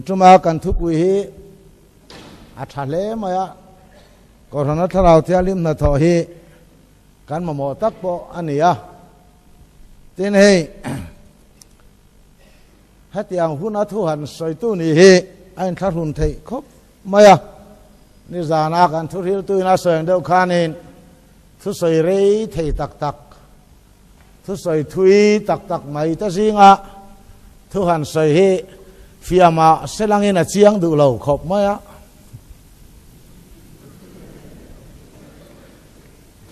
tuma kan thupui hi a tha hle mai a, Kohhrana Thlarau Thianghlim hnathawh hi kan mamawh tak pawh a ni a. Tin hei hetiang huna thu han sawitu nih hi a inthlahrun theih khawp mai a. Nizana kan thuhriltuin a sawi ang deuh khanin thusawi rei thei tak tak, thusawi thui tak tak mai te zinga thu han sawi hi fiamah selangin a chiang duh lo khawp mai a.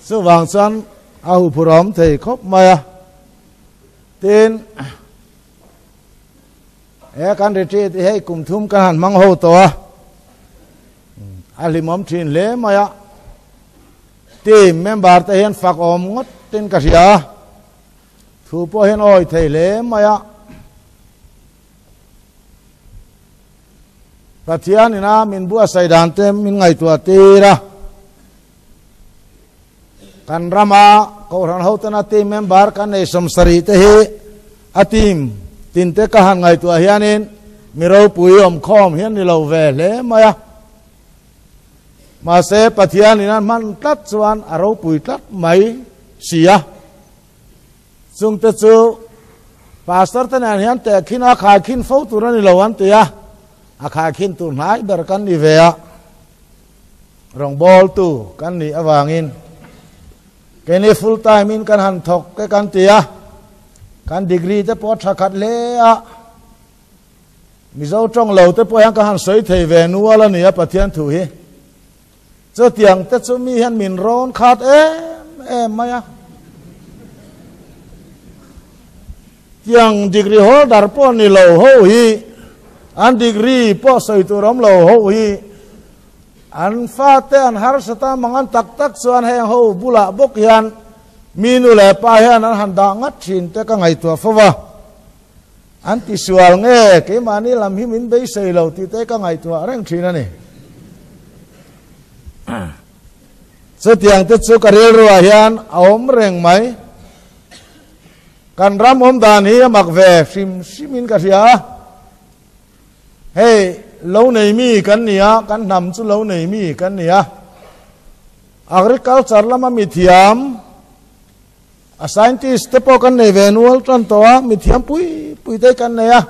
Chuvang chuan a huphurhawm thei khawp mai a. Tin, he kan retreat hi hei kum thum kan han hmang ho tawh a, a hlimawm thin hle mai a. Team member te hian fak awm ngawt tin ka hria a, thu pawh hian awi thei hle mai a. Pathian ina min buatsaih dan te min ngaihtuah tir a. Kan rama Kohhran hotena team member kan nei sawmsarih te hi a team tin te ka han ngaihtuah hianin mi ropui awmkhawm hian ni lo ve hle mai a. Mahse Pathian in a hman tlat chuan a ropui tlat mai si a. Chungte chu Pastor te nen hian tehkhin a khaikhin fo tur a ni lo an ti a, a khaikhin tur hnai ber kan ni ve a. Rawngbawltu kan nih avangin keini full time in kan han thawk te kan ti a, kan degree te pawh a tha khat hle a, Mizo tawng lo te pawh hian ka han sawi thei ve nual a ni a Pathian thu hi. Chutiang te chu mi hian min rawn khat em em mai a. Tiang degree holder pawh ni lo ho hi an degree pawh sawi tur awm lo ho hi An fate an harsat a, mangan tak tak chuan heng ho bulah bawk hian mi nu leh pa hian an han dah ngat thin te ka ngaihtuah fo va. An tisual nge keimahni lam hi min beisei lo tih te ka ngaihtuah reng thin a ni. Chutiang te chu ka rilruah hian a awm reng mai. Kan ram awm dan hi a mak ve hrim hrimin ka hria a. Hei, lo nei mi kan ni a, kan hnam chu lo nei mi kan ni a. Agriculture lama mithiam, a scientist te pawh kan nei ve nual tan tawh a, mithiam pui pui te kan nei a.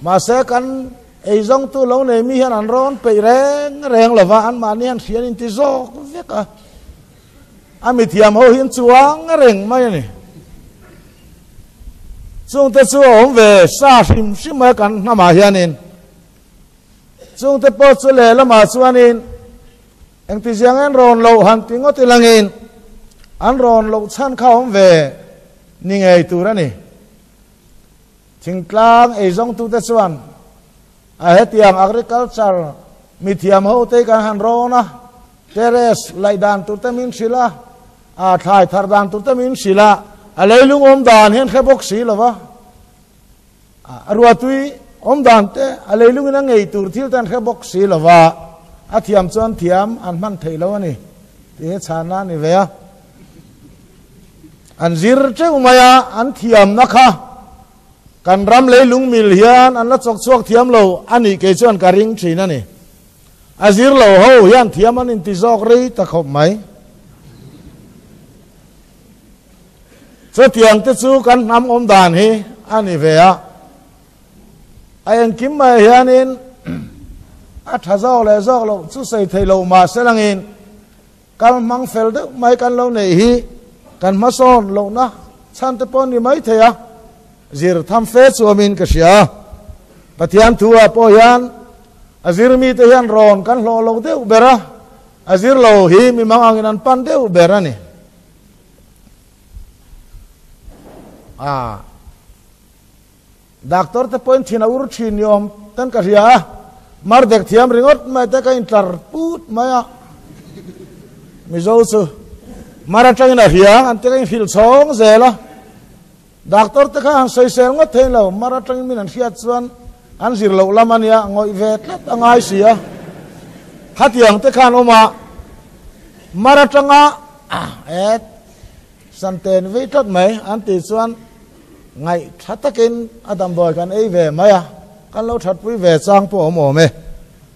Mahse kan eizawngtu lo nei mi hian an rawn peih reng reng lo va, anmahni hian hrian inti zawk vek a. A mithiam ho hi an chuang reng mai a ni. Chungte chu a awm ve sa hrim hrim mai kan hnamah hianin. Chungte pawh chu lehlamah chuanin engtiziang an rawn loh han ti ngawt ilangin an rawn loh chhan kha awm ve ni ngei tur a ni. Thingtlang eizawngtute chuan a hetiang agriculture mithiam hote kan han rawn a, Terrace laih dan tur te min hrilh a, a thlai thar dan tur te min hrilh a, a leilung awm dan hian hre bawk si lo va, a ruatui awm dan te, a leilungin a ngei tur thil te an hre bawk si lo va, a thiam chuan thiam an hman theih lo a ni tih hi chhanna a ni ve a. An zir teuh mai a, an thiamna kha kan ram leilung mil hian an la chawk chhuak thiam lo a nih kei chuan ka ring thin a ni. A zir lo ho hian thiam an inti zawk rei ta khawp mai. Chutiang te chu kan hnam awm dan hi a ni ve a. A engkim mai hianin a tha zawk leh zawk loh chu sawi thei lo mah se langin kal hmang fel deuh mai kan lo neih hi kan hmasawn lohna chhan te pawh ni mai thei a. Zir tham fe chuamin ka hria. Pathian thu ah pawh hian a zir mite hian rawn kan hlawh lo deuh ber a, a zir lo hi mi mang angin an pan deuh ber a ni. A Doctor te pawhin thin a ur thin ni awm ten ka hria a, mar dek thiam ringawt mai te ka intlar put mai a. Mizo chu mar atangin a hria an ti ka inhrilh chhawng zel a. Doctor te kha han sawisel ngawt thei lo, mar atangin min an hriat chuan an zir loh lam a nia, ngawih ve tlat a ngai si a. Khatiang te khan awm a, mar atanga e santen vei tlat mai an tih chuan ngaih tha takin a damdawi kan ei ve mai a. Kan lo thatpui ve chang pawh a awm awm e.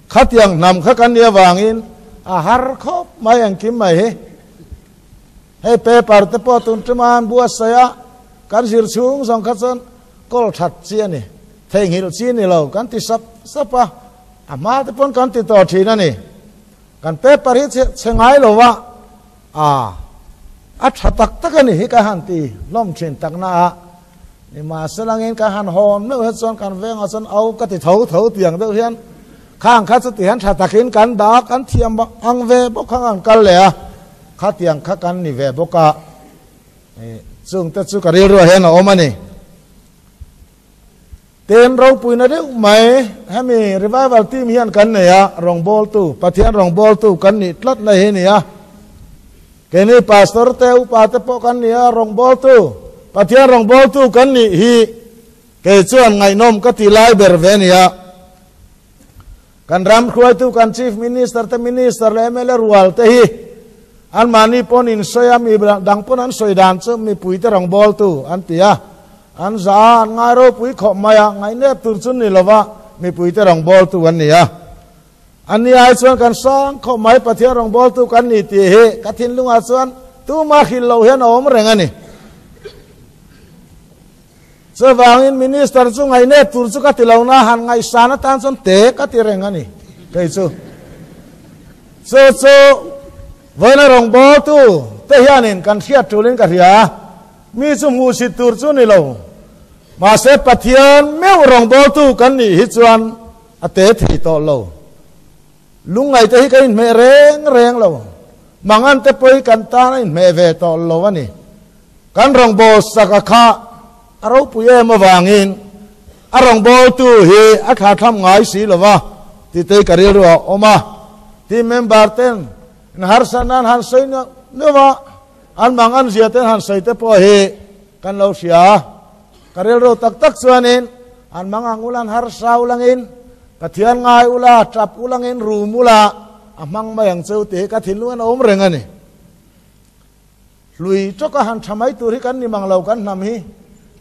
Khatiang hnam kha kan nih avangin a har khawp mai engkim mai hi. Hei paper te pawh tun ṭuma an buatsaih a, kan zir chhung zawng kha chuan kawl that chi a ni, theihnghilh chi ni lo kan ti sap sap a, a hma te pawn kan ti tawh ṭhin a ni. Kan paper hi chhe chhe ngai lo va, a a ṭha tak tak a ni hi ka han ti hlawm ṭhin tak na a, nimahselangin ka han hawn meuh hi chuan kan vengah chuan au ka ti tho tho tiang deuh hian khang kha chu tihian ṭha takin kan dah a, kan thiam ang ve bawk kha kan kal leh a. Khatiang kha kan ni ve bawk a, chungte chu ka rilruah hian a awm a ni. Ten ropuina deuh mai hemi revival team hian kan nei a, rawngbawltu, Pathian rawngbawltu kan nih tlat na hi a ni a. Keini pastor te, upa te pawh kan ni a, rawngbawltu, Pathian rawngbawltu kan nih hi kei chuan ngaihnawm ka ti lai ber ve a ni a. Kan ram hruaitu kan Chief Minister te Minister leh mla rual te hi anmahni pawn in sawi a, mi dang pawn an sawi dan chu mipui te rawngbawltu an ti a, an zah a, an ngai ropui khawp mai a, ngaihnep tur chu ni lova mipui te rawngbawltu an ni a. An ni ai chuan kan sang khawp mai Pathian rawngbawltu kan ni tih hi ka thinlungah chuan tuma hrilh loh hian a awm reng a ni. Chuvangin Minister chu ngaihnep tur chu ka ti lo na, han ngaihsan atan chuan te ka ti reng a ni kei chu. Chu chu vawiina rawngbawltu te hianin kan hriat tulin ka hria a, mi chu hmuhsit tur chu ni lo. Mahse Pathian meuh rawngbawltu kan nih hi chuan a te thei tawh lo. Lungngaite hi ka inhmeh reng reng lo. Mangante pawh hi kan tan a inhmeh ve tawh lo a ni. Kan rawngbâwl saka kha a ropui em avangin a rawngbâwltu hi a thlathlam ngai si lo va, titei ka rilru a awm a. Team member ten in harsatna an han sawi neuh neuh va, an mang an zia ten han sawi te pawh hi kan lo hria a. Ka rilru tak tak chuanin an mang ang ula, an harsa ulangin, Pathian ngai ula, tap ulangin, rum ula, a hmang mai ang cheu tih hi ka thinlung in a awm reng a ni. Hlui tawka han tha mai tur hi kan ni mang lo kan hnam hi.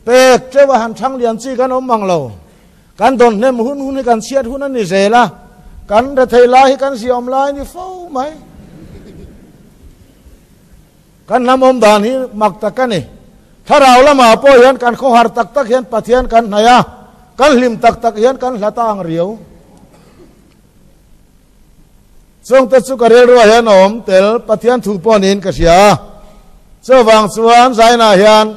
Pek teuha han thang lian chi kan awm mang lo. Kan dawn hnem hun hun hi kan chhiat hun a ni zel a, kan rethei lai hi kan ziaawm lai a ni fo mai. Kan hnam awm dan hi mak tak a ni. Thlarau lamah pawh hian kan khawhar tak tak hian Pathian kan hnaih a, kan hlim tak tak hian kan hlat a ang riau. Chungte chu ka rilruah hian a awm tel Pathian thu pawh niin ka hria a. Chuvang chuan Zainah hian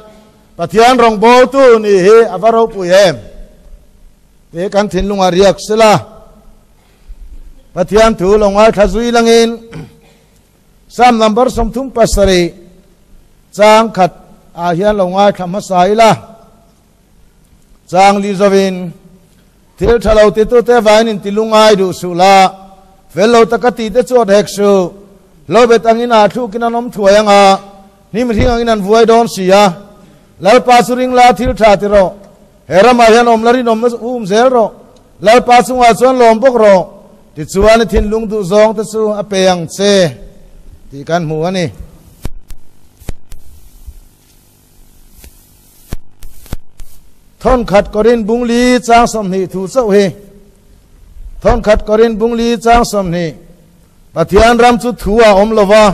Pathian rawngbawltu nih hi a va ropui em tih kan thinlungah riak sela. Pathian thu lo ngaithla zui langin Psalm number 37 chang khat ah hian lo ngaithla hmasa ila. Chang li zawin thil tha lo titute vain in ti lungai duh suh la, fel lo taka ti te chuat hek suh. Lo bet angin aa thlukin an awm thuai anga, hnim hring angin an vuai dawn si a. Lalpa chu ring la thil tha ti rawh. He ramah hian awm la rinawmna um zel rawh. Lalpa chungah chuan lawm bawk rawh. Tichuan i thinlung duh zawng te chu a pe ang che tih kan hmu a ni. Thawnkhat Korin bungli chang 20 thu chauh hi. Thawnkhat Korin bungli chang 20. Pathian ram chu thu a awm lova,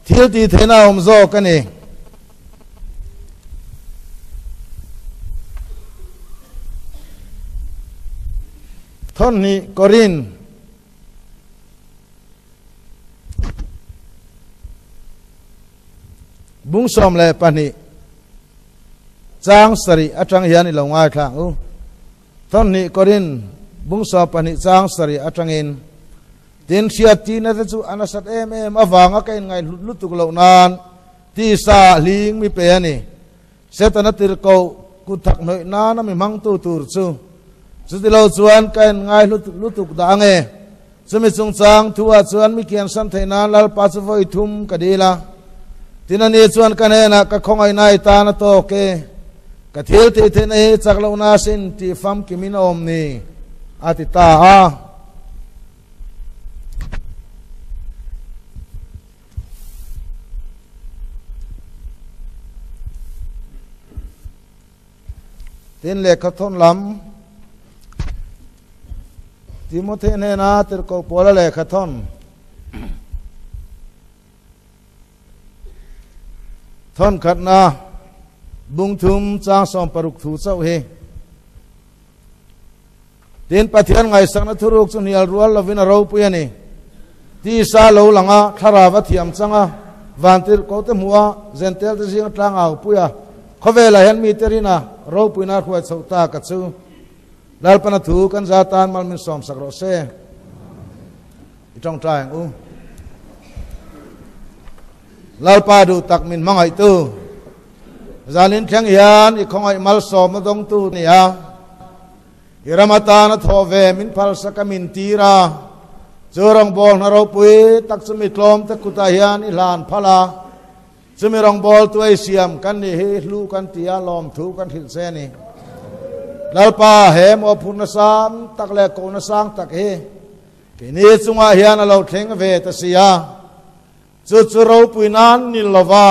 thil ti theihna a awm zawk a ni. Thawnhnih Korin Bung 12 chang 7 atang hian i lo ngaithla ang u. Thawnhnih Korin bung 12 chang 7 atangin tin hriat tihna te chu a nasat em em avanga ka inngaihhlut lutuk loh nan tisa hling mi pe a ni. Setana tirhkoh kut thak hnawih nana mi hmangtu tur chu chuti lo chuan ka en ngai lutuk dah ang e. Chumi chungchang thuah chuan mi kiansan theih nan Lalpa chu vawi thum ka dil a. Tin ani chuan ka hnenah ka khawngaihna i tan a tawk e. Ka thil tih theihna hi chak lohna sin tih famkimin a awm ni, a ti ta a. Tin lehkha thawn lam Timothy hnena tirhkoh Paula lehkha thawn thawn khatna bung thum chang sawm paruk thu chauh hi. Tin, Pathian ngaihsakna thuruk chu hnial rual lovin a ropui a ni. Tisa lo lang a, thlarau a thiam chang a, vantirhkoh te hmuh a, zentel te zinga tlang au pui a, khawvelah hian mite rina ropuina a hruai chhoh tak a chu. Lalpana thu kan za tan mal min sawmsak rawh se. I tawngtai ang u. Lalpa duh tak min hmangaihtu. Zanin thleng hian i khawngaih malsawmna dawngtu ni a. I ram atana thawh ve min phalsak a min tir a. Chu rawngbâwl hna ropui tak chu mi tlawmte kutah hian i hlan phal a. Chumi rawngbâwl tu ei siam kan nih hi hlu kan ti a, lawmthu kan hrilh che a ni. Lalpa, he mawhphurhna sang tak leh kohna sang tak hi keini chungah hian a lo thleng ve ta si a. Chu chu ropui nan ni lova,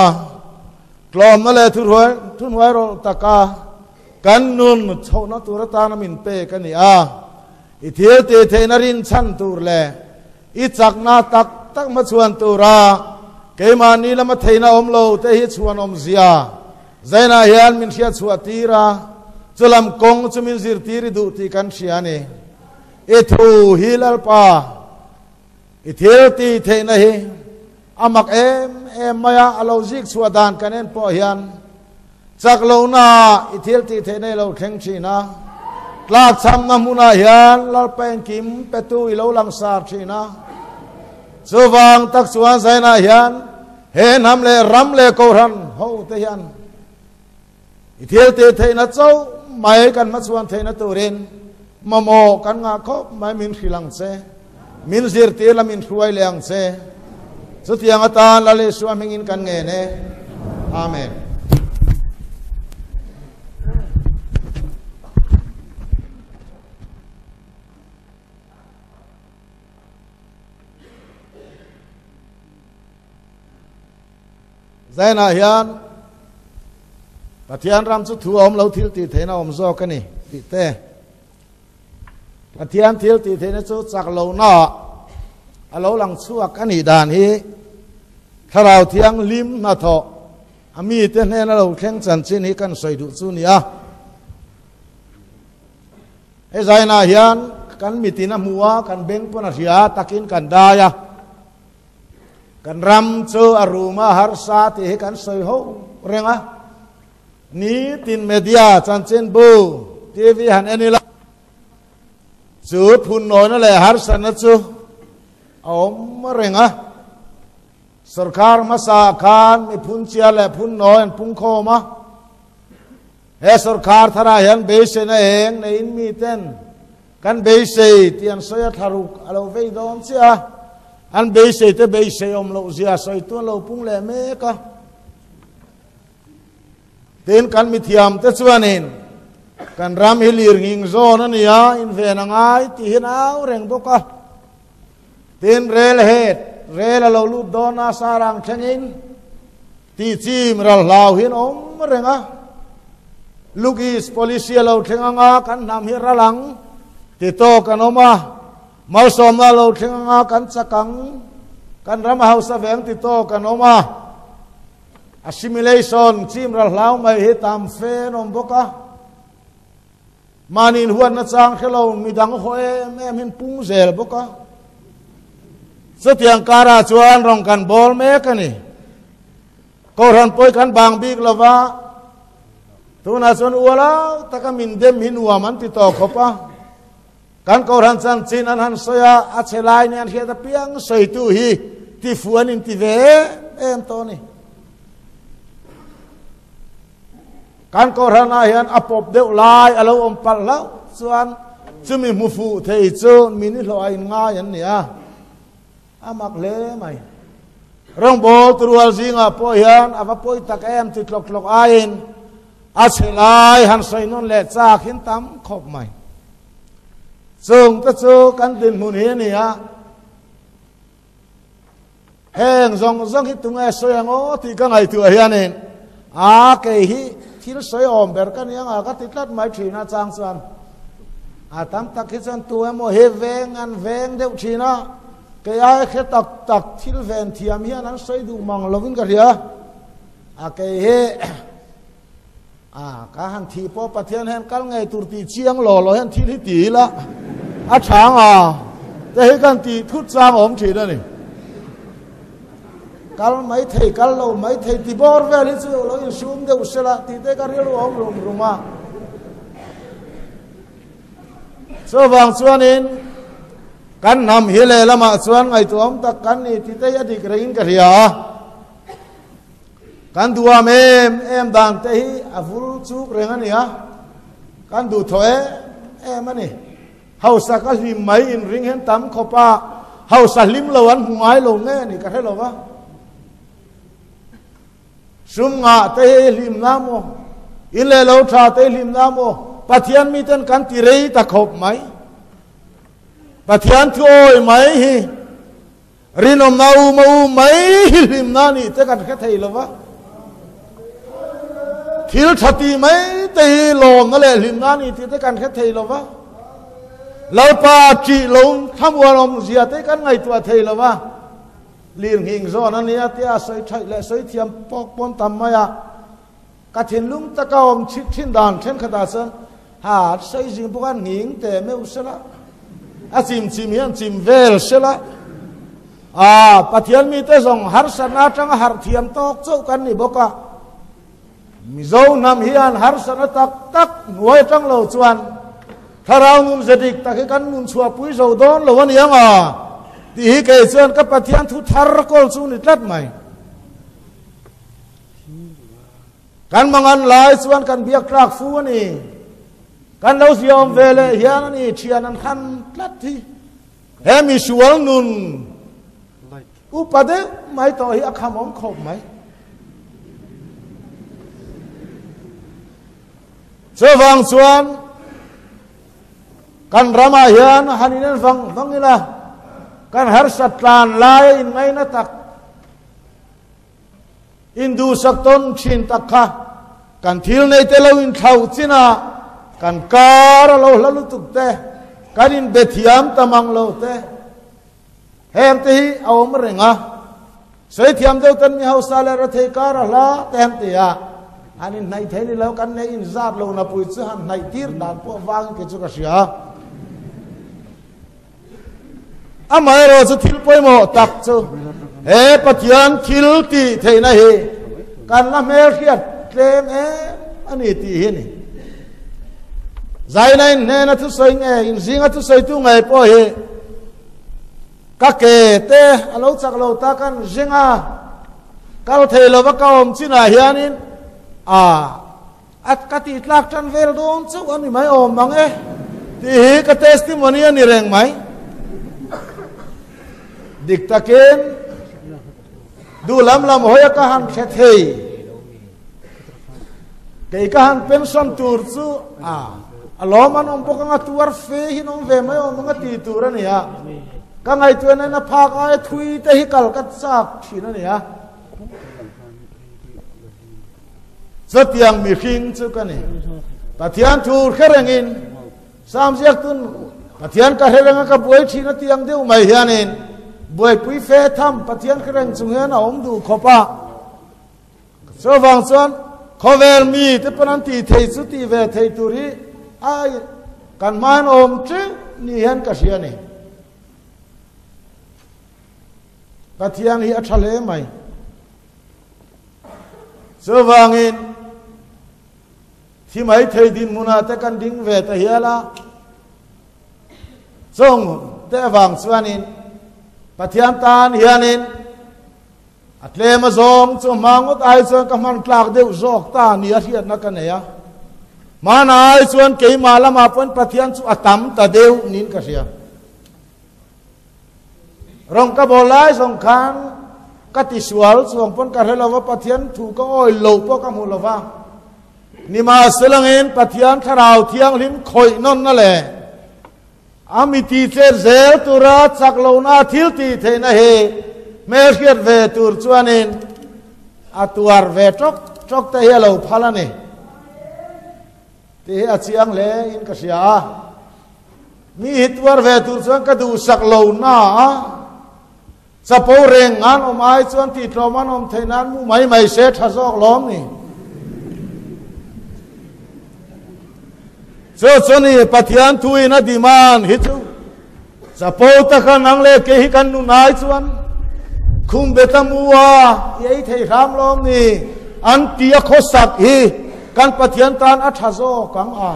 tlawmna leh thuhnuai rawlh taka kan nun chhohna tur atana min pek a ni a. I thil tih theihna rinchhan tur leh i chakna tak tak hmachhuan tura keimahni lama theihna awm lo te hi chhuan awmzia zainah hian min hriatchhuah tir a, chulam kawng chu min zirtir i duh tih kan hria a ni. I thu hi Lalpa, i thil tih theihna hi a mak em em mai a, a lo zik chhuah dan kan en pawh hian Chak lohna i thil tih theih nei lo thleng thin a, tlakchhamna hmunah hian Lalpa engkim petu i lo langsar thin a. Chuvang tak chuan zainah hian he hnam leh ram leh kohhran ho te hian i thil tih theihna chauh mai kan hmachhuan theihna turin mamawh kan ngah khawp mai min hrilh ang che, min zirtir la min hruai leh ang che. Chutiang atan Lal Isua hmingin kan ngen e. Amen. Zainah hian Pathian ram chu thu a awm lo thil tih theihna a awm zawk a ni tih te. Pathian thil tih theihna chu chak lohna a lo lang chhuak a nih dan hi Thlarau Thianghlim hnathawh a mite hnena lo thleng chanchin hi kan sawi duh chu ni a. He zainah hian kan mitin a hmu a, kan beng pawn a hria a, takin kan dai a. Kan ram chu a rum a harsa tih hi kan sawi ho reng a. Nitin media, chanchinbu, TV han en ila chu phunnawina leh harsatna chu a awm reng a. Sorkar hmasa khan mi phunchia leh phunnawi an pungkhawm a. He sorkar tharah hian beiseina eng neiin miten kan beisei tih an sawi a, thlaruk a lo vei dawn chiah a. An beisei te beisei awm loh zia sawitu an lo pung leh mek a. Tin, kan mithiam te chuanin kan ram hi lir nghing zawn a ni a, inven a ngai tih hi an au reng bawk a. Tin, rel het, rel a lo lut dawn a, sarang thlengin tih chim ral hlau hi an awm reng a. Look East policy a lo thleng anga kan hnam hi ral ang ti tawk an awm a. Malsawmna a lo thleng anga kan chak ang, kan ram a hausa veng ti tawk an awm a. Assimilation chim ral hlau mai hi tam fe an awm bawk a. Mahni inhuatna chang hre lo midang haw em em hin pung zel bawk a. Chutiang karah chuan rawng kan bawl mek a ni. Kohhran pawi kan bang bik lo va, tunah chuan ualau taka min dem hi nuam an ti tawh khawp a. Kan Kohhran chanchin an han sawi a, a chhe lai nen hriat apiang sawitu hi tifu an inti ve em em tawh a ni. Kan Kohhranah hian a pawp deuh lai a lo awm palh hlauh chuan chumi hmu fuh thei chu min i hlawh a inngai an ni a, a mak hle mai. Rawngbâwl turual zingah pawh hian a va pawi tak em ti tlawk tlawk aiin a chhe lai han sawi nawn leh chak hin tam khawp mai. Chung te chu kan dinhmun hi a ni a, heng zawng zawng hi tunge sawi ang aw tih ka ngaihtuah hianin a kei hi thil sawi awm ber ka ni anga ka ti tlat mai thin a chang chuan. A tam tak hi chuan tu emaw hi veng an veng deuh thin a, kei ai hre tak tak thil ven thiam hian an sawi duh mang lovin ka hria. A kei hi a ka han thih pawh Pathian hian kal ngei tur tih chiang law law hian thil hi ti ila a tha anga te hi kan tih thut chang awm thin a ni. Kal mai thei kal lo mai thei ti bawr vel hi chu lo insum deuh sela tih te ka rilru awm rum rum a. Chuvang chuanin kan hnam hi lehlamah chuan ngaihtuahawm tak kan ni tih te hi a dik rengin ka hria a. Kan duham em em dan te hi a vul chuk reng a ni a, kan duhthawh em em a ni. Hausa ka hlim mai inring hian tam khawp a, hausa hlim lo an hmu ngai lo nge ni ka hre lo va. Sum ngah te hi hlim na maw? In leh lo tha te hi hlim na maw? Pathian miten kan ti rei ta khawp mai. Pathian thu awi mai hi Rinawmna u ma u mai hi hlimna nih te kan hre thei lo va. Thil tha ti mai te hi lawmna leh hlimna nih tih te kan hre thei lo va. Lalpa ṭih lo thlamuan awm zia te kan ngaihtuah thei lo va. Lir nghing zawn a nia tia sawi ṭhaih leh sawi thiam pawk pawn tam mai a. Ka thinlung taka awm chhit thin dan thenkhatah chuan ha sawi zing bawk a nghing teh meuh sela, a chim chim hian chim vel sela, aa Pathian mite zawng harsatna atanga harh thiam tawk chauh kan ni bawk a, Mizo hnam hian harsatna tak tak hnuai atang lo chuan thlarau nun ze dik tak hi kan nun chhuahpui zo dawn lo a ni ang a tih hi kei chuan ka Pathian thu thar kawl chu ni tlat mai. Kan mangan lai chuan kan biak tlak fu a ni. Kan lo ziawm ve leh hian a ni thian an khan tlat hi. He misual nun upa deuh mai tawh hi a khamawm khawp mai. Chuvang chuan kan ramah hian han inen vang vang ila kan harsat tlan lai a inngaina tak Induhsak tawn thin tak kha kan thil nei te lo inthlauh chin a, kan kar a lo hla lutuk te, kan inbe thiam ta mang lo te, heng te hi a awm reng a. Sawi thiam deuh tan mi hausa leh rethei kar a hla te han ti a, han inhnaih thei ni lo, kan nei inzat lo na pui chu han hnaih tir dan pawh vangin kei chu ka hria. Amaherawh chu thil pawimawh tak chu he Pathian thil tih theihna hi kan la hmelhriat tlem em a ni tih hi a ni. Zaina in hnena thusawi nge, inzinga thusawitu ngei pawh hi ka ke te a lo chak lo ta kan zinga kal thei lova ka awm chinah hianin a A ka tih tlak tan vel dawn chauh a ni mai awm mang e tih hi ka testimony a ni reng mai. Dik takin duh lam lam hawi a ka han hre thei. Kei ka han pension tur chu a a lawm an awm bawk anga tuar fe hin awm ve mai awm anga ti tur a ni a. Ka ngaihtuahna in a phak aia thui te hi kal ka chak thin a ni a. Chutiang mihring chu ka ni. Pathian thu hre rengin Sam ziaktun Pathian ka hre renga ka buai thin a tiang deuh mai hianin buaipui fe tham Pathian hre reng chung hian a awm duh khawp a. Chuvang chuan khawvel mi te pawn an tih thei chu tih ve thei tur hi ai kan hmain awm teuh ni hian ka hria ni. Pathian hi a tha hle mai. Chuvangin thi mai thei dinhmunah te kan ding ve ta hial a, chung te avang chuanin Pathian tan hianin a tlem a zawng chu hma ngawt ai chuan ka hman tlak deuh zawk ta ni a hriatna ka nei a. Hmana ai chuan keimah lamah pawn Pathian chu a tam ta deuh niin ka hria. Rawng ka bawl lai zawng khan ka tisual chuang pawn ka hre lova, Pathian thu ka awih lo pawh ka hmu lova. Nimahselangin Pathian Thlarau Thianghlim khawih nawnna leh a mi ti chet zel tura chak lohna thil tih theihna hi hmelhriat ve tur chuanin a tuar ve tawk tawk te hi a lo phal a ni tih hi a chiang hle in ka hria a. Mi hi tuar ve tur chuan ka duhsak lo na a, chapo reng an awm ai chuan tihtlawm an awm theih nan mu mai mai se tha zawk lawm ni. Chu chu ni Pathian thuin a demand hi chu chapo taka nang leh kei hi kan nun ai chuan khum beta mu a i ei thei hram lawm ni an ti a khawsak hi kan Pathian tan a tha zawk ang a.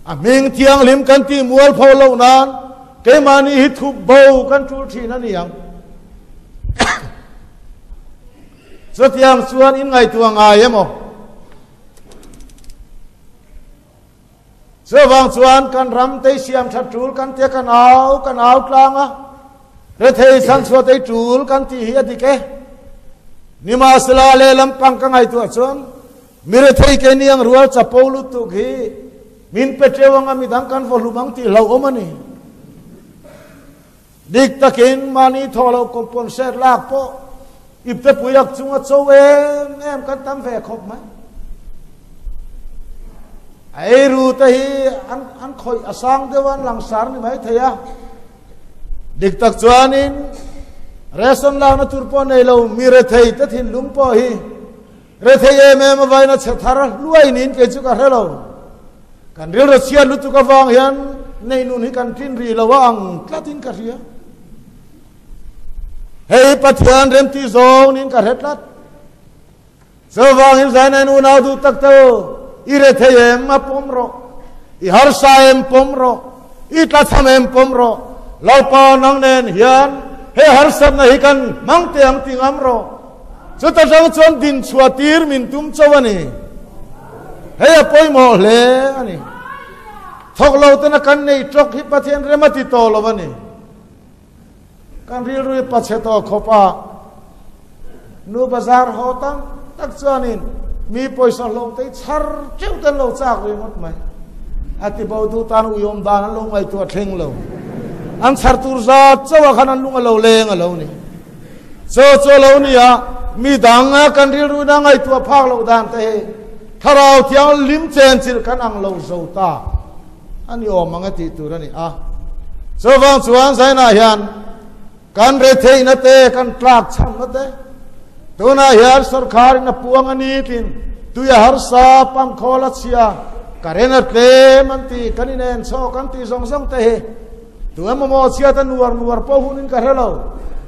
A hming thianghlim kan tih mualpho loh nan keimahni hi thup bo kan tul thin a ni ang. Chutiang chuan in ngaihtuah ngai emaw? Chuvang chuan kan ram tei siam that tul kan tia kan au kan au tlang a, rethei chhanchhuah tei tul kan tih hi a dik e. Nimahsela lehlam pang ka ngaihtuah chuan Mi rethei ke niang rual chapo lutuk hi min pe teuh anga midang kan vaw hlum ang tih hlauhawm a ni. Dik takin mahni thawh loh compensate lak pawh ipte puiak chunga cho em em kan tam ve khawp mai. A eiru te hi an an khawih a sang deuh a, an langsar ni mai thei a. Dik tak chuanin ration lakna tur pawh nei lo mi rethei te thinlung pawh hi Rethei em em avain a chhe thar hluai niin kei chu ka hre lo. Kan rilru chhiat lutuk avang hian neinun hi kan tlin rih lo a ang tlatin ka hria. Hei Pathian remti zawng niin ka hre tlat. Chuvangin zainain unau duh tak te u, i rethei em a pawm rawh, i harsa em pawm rawh, i tlachham em pawm rawh, Lalpa nang nen hian he harsatna hi kan hmang teh ang ti ngam rawh. Chuta tang chuan din chhuah tir min tum chauh a ni. Hei a pawimawh hle a ni. Thawk lo tena kan nei tawk hi Pathian rem a ti tawh lo a ni. Kan rilru hi pachhe tawh khawp a, nu bazar haw tam tak chuanin mi pawisa hlawh te hi chhar teuh te an lo chak ringawt mai. A ti bo duh tan uiawm dan an lo ngaihtuah thleng lo. An chhar tur zat chauh ah khan an lung a lo leng a lo ni. Chaw chaw lo nia, mi dang a kan rilru na ngaihtuah phak loh dan te hi Thlarau Thianghlim chen chilh kan ang lo zo ta a ni awm ang a tih tur a ni a. Chuvang chuan Zainah hian kan retheihna te, kan tlak chhamna te, tunah hian sorkharin a puang a ni tlin tui a harsa, pangkhawl a chhia, current a tlem an ti, kan inen chhawk an tih zawng zawng te hi Tu emaw maw chhiat a nuar nuar pawh hunin ka hre lo.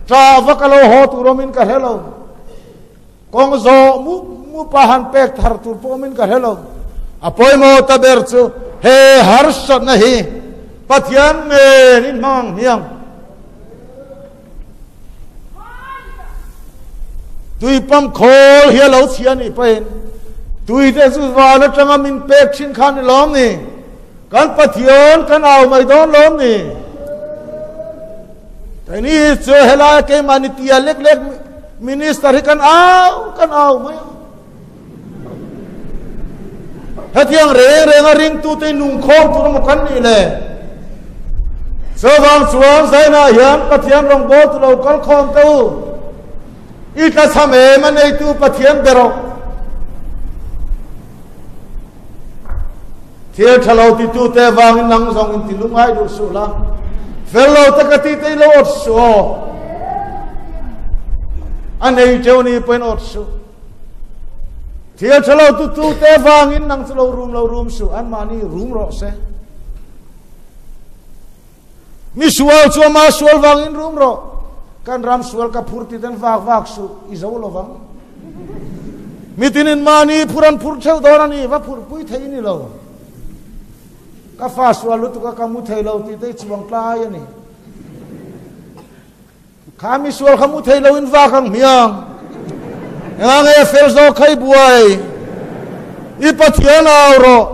Ṭah vak a lo haw tur awmin ka hre lo. Kawng zawh mup mup a han pek thar tur pawh awmin ka hre lo. A pawimawh ta ber chu he harsatna hi Pathian nen in hmang ang hmiang. Tui pump khawl hi a lo chhia nih pahin tui te chu van atanga min pek thin kha ni lawm ni. Kan Pathian kan au mai dawn lawm ni. Keini chu helai keimahni tia lek lek minister hi kan au kan au mai a. Hetiang reng reng a ringtute nung khawm tur emaw kan nih le? Chuvang chuan zainah hian Pathian rawngbawltu lo kal khawm teh u. I tlachham em a neitu Pathian ber awh. Thil tha lo titute avangin nang zawng in ti lungai duh suh la. Fel lo taka ti te i lo awt suh aw. A nei teuh ni pawhin awt suh. Thil tha lo tu tu te vangin nang chu lo rum lo rum suh, anmahni rum rawh se. Mi sual chu ama sual vangin rum rawh. Kan ram sual ka phur ti ten vak vak suh, i zo lovang. Mitinin mahni phur an phur theuh dawn a ni, va phur pui thei ni lo. Ka fa sual lutuk a ka mu thei lo ti te i chuang tlai a ni. Kha mi sual kha mu thei lo in vak ang hmiang. Enga nge a fel zawk kha i buai. I Pathian au rawh.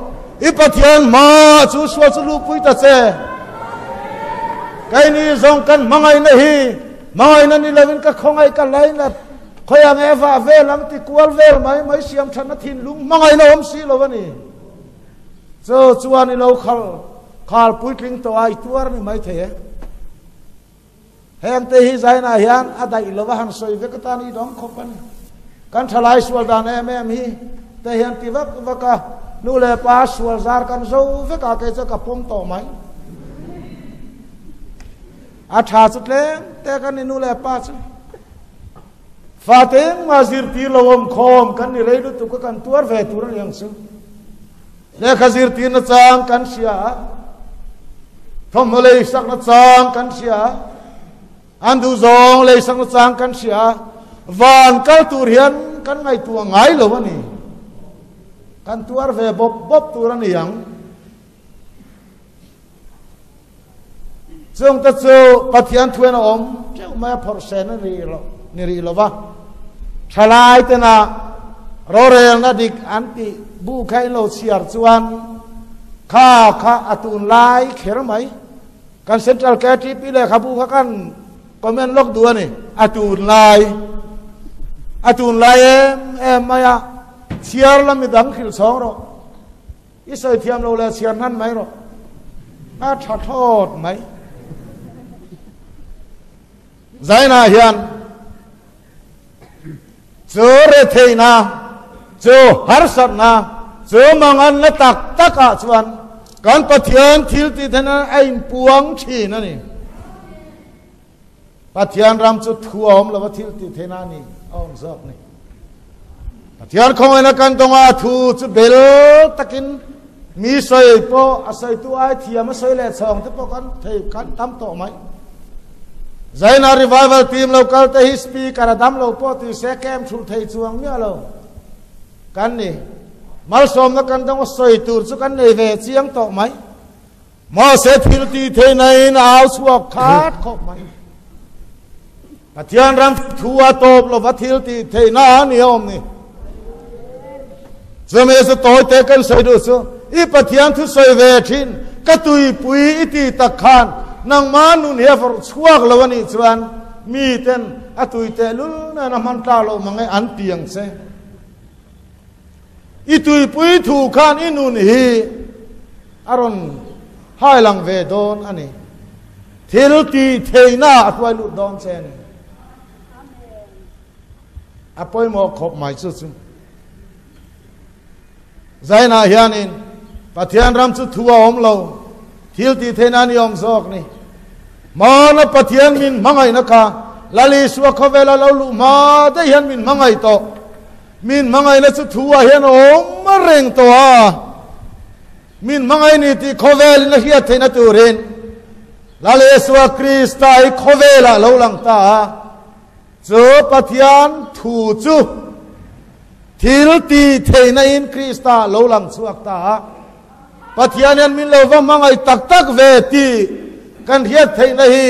I Pathian hma chu sual chu luhpui ta che. Keini zawng kan hmangaihna hi hmangaihna ni lovin ka khawngaih ka lainat. Khawiah nge vah vel ang ti kual vel mai mai siam thatna thinlung hmangaihna awm si lo a ni. Chu chuan i lo khal khal puitling tawh a i tuar ni mai thei e. Hengte hi Zaina hian a daih lo a han sawi vek atan i dawng khawp a ni. Kan thalai sual dan em em hi te hian ti vak vak a, nu leh pa sual zar kan zo vek a, kei chu ka pawm tawh mai. A tha chu tlem te kan ni nu leh pa chu. Fate engmah zirtir lo awm khawm kan ni rei lutuk a kan tuar ve tur a ni ang chu. Lehkha zirtir na chang kan hria a, thawmhnaw lei sak na chang kan hria a, an duh zawng lei sak na chang kan hria a, van kal tur hian kan ngaihtuah ngai lo a ni. Kan tuar ve bawp bawp tur a ni ang. Chungte chu Pathian thuin a awm teuh mai a phawrh sen a ri lo ni rih lo va. Thalai tena rorelna dik an tih bu kha in lo chhiar chuan kha kha a tun lai kher mai. Kan Central KTP lehkhabu kha kan comment lawk duh a ni. A tun lai a tun lai em em mai a chhiar la midang hrilh chhawng rawh. I sawi thiam lo leh chhiar hnan mai rawh. A tha thlawt mai. Zaina hian chu retheihna, chu harsatna, chu manganna tak takah chuan kan Pathian thil tih theihna a inpuang thin a ni. Pathian ram chu thu a awm lova thil tih theihna a ni, a awm zawk ni. Pathian khawngaihna kan tawnga a thu chu bel takin mi sawi pawh a sawitu ai thiam a sawi leh chhawng te pawh kan thei kan tam tawh mai. Zaina revival team lo kal te hi speaker a dam lo pawh ti se kem thulh thei chuang miah lo kan ni. Malsawmna kan dawng a sawi tur chu kan nei ve chiang tawh mai. Mahse thil ti thei naiin a au chhuak khat khawp mai. Pathian ram thu a tawp lova thil ti theihna a ni awm ni. Chumi chu tawi te kan sawi duh chu i Pathian thu sawi ve thin ka tuipui i ti tak khan nangma nun hi a vawrh chhuak lo a nih chuan mi ten a tui tehlul nen a hman tlak loh mange an ti ang che. I tuipui thu khan i nun hi a rawn hai lang ve dawn a ni. Thil tih theihna a hruai lut dawn che a ni. A pawimawh khawp mai chu chu. Zainah hianin Pathian ram chu thu a awm lo, thil tih theihna a ni awm zawk ni. Hmana Pathian min hmangaihna kha Lal Isua khawvela lo luh hma daih hian min hmangaih tawh. Min hmangaihna chu thu ah hian a awm reng tawh a, min hmangaih ni tih khawvelin a hriat theihna turin Lal Isua Krista hi khawvelah lo lang ta a, chu Pathian thu chu thil tih theihna in Krista lo lang chhuak ta a, Pathian hian min lo va hmangaih tak tak ve tih kan hriat theihna hi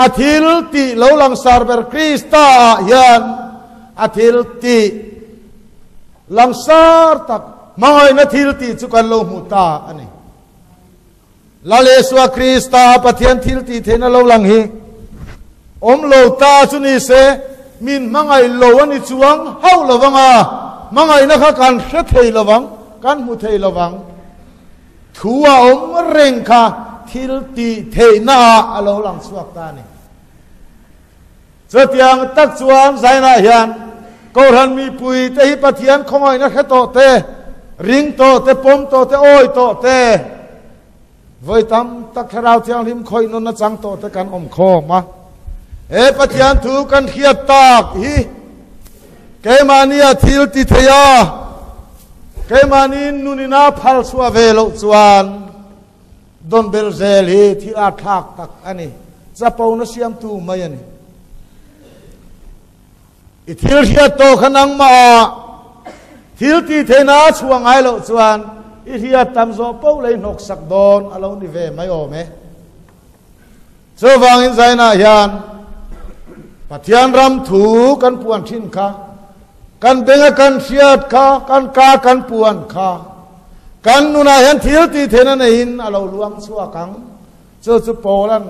a thil tih lo langsar ber Krista ah hian a thil tih langsar tak hmangaihna thil tih chu kan lo hmu ta a ni. Lal Isua Krista a Pathian thil tih theihna lo lang hi awm lo ta chu ni se min hmangaih lo a ni chuang hauh lo vang a, hmangaihna kha kan hre thei lo vang. Kan hmu thei lo vang. Thu a awm reng kha thil tih theihna ah a lo lang chhuak ta a ni. Chutiang tak chuan Zainah hian Kohhran mipui te hi Pathian khawngaihna hre tawh te, ring tawh te, pawm tawh te, awi tawh te, vawi tam tak Thlarau Thianghlim khawih nawn nachang tawh te kan awm khawm a. He Pathian thu kan hriat tak hi keimahnia thil ti thei a, keimahni nunina phal chhuah ve loh chuan dawn bel zel hi thil a thlak tak a ni. Chapona siamtu mai a ni. I thil hriat tawh kha nangmah ah thil ti theihna a chhuah ngai loh chuan i hriat tam zawh poh lei hnawk sak dawn a lo ni ve mai awm e. Chuvangin Zainah hian Pathian ram thu kan puan thin kha, kan benga kan hriat kha, kan ka kan puan kha, kan nunah hian thil ti theihna neiin a lo luang chhuak ang. Chu chu Paulan